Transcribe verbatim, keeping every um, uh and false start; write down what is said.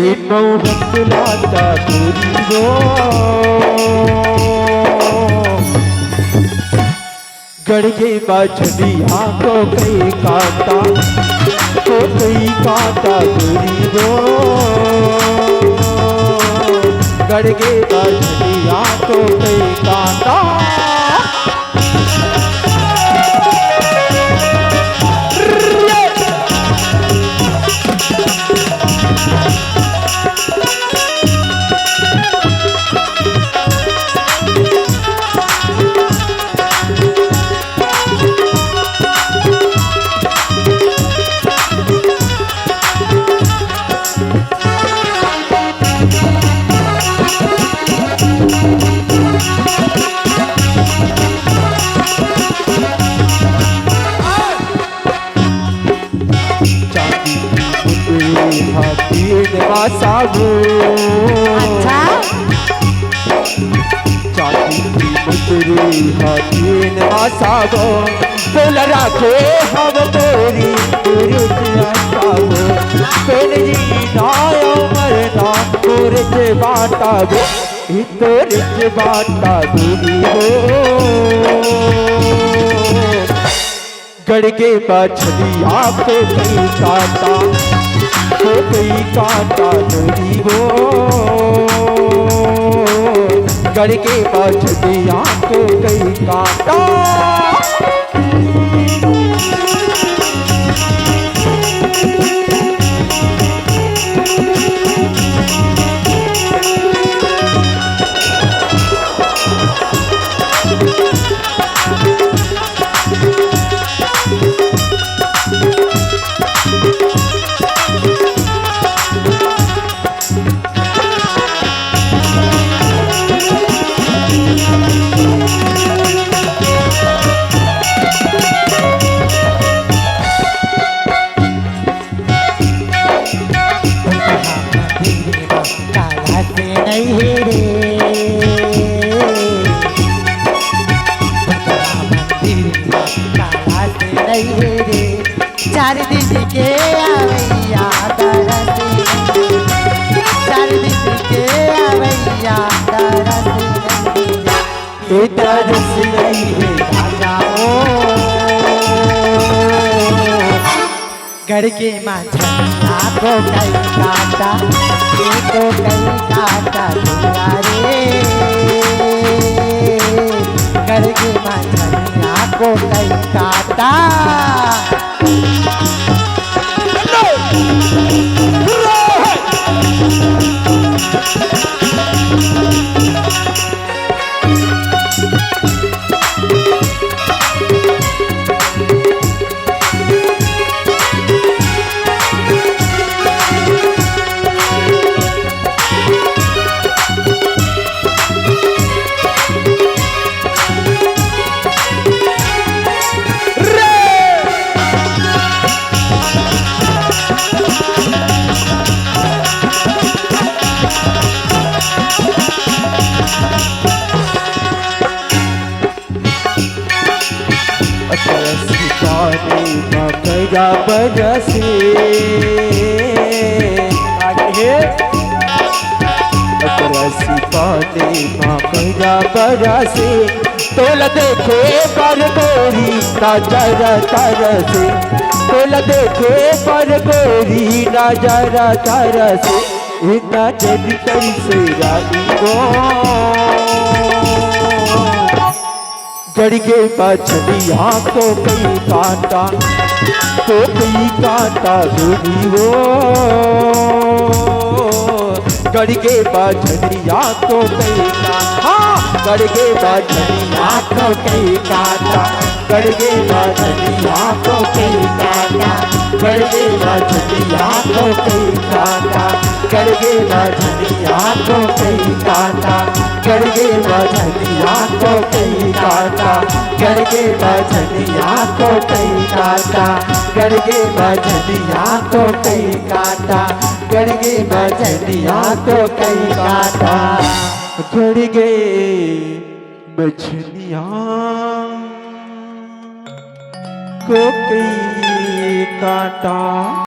ए मउहत लाटा गोरी वो, गड़गे बछदिया को कई काटा, को कई काटा गोरी वो, गड़गे बछदिया को कई काटा। चांदी की मुंदरी हा तीन मासा वो। अच्छा। चांदी की मुंदरी हा तीन मासा वो। तोला राखे हव तोरी, तोरे से आटा वो। पेन जी ना आयो मरना, तोरे से बाटा वो। ई तोरे से बाटा दूनी हो। गड़गे बछदिया को कई काटा, को कई काटा गोरी वो। गड़गे बछदिया को कई काटा। काला से नहीं रे, मंदिर काला से नहीं रे। चार दिन के आवैया दरस, चार दिन के आवैया दरस, ए दरस नहीं है राजा ओ। गड़गे मा झनिया को कई काटा, ए को कई काटा दुलारे। गड़गे मा झनिया को कई काटा। अतरसी पानी मा कइरा बरसे। आगे हे। अतरसी पानी मा कइरा बरसे। तोला देखे बर गोरी नजर तरसे। तोला देखे बर गोरी नजर तरसे। इतना जल्दी कैसे रानी वो। गड़गे बछदिया को कई काटा, को कई काटा दूनी वो। गड़गे बछदिया को कई काटा, हाँ, गड़गे बछदिया को कई काटा। गड़गे बछदिया को कई काटा, गड़गे बछदिया को कई काटा, गड़गे बछदिया को कई काटा, गड़गे बछदिया को कई काटा, गड़गे बछदिया को कई काटा, गड़गे बछदिया को कई काटा, गड़गे बछदिया को कई काटा, गड़गे बछदिया को कई काटा।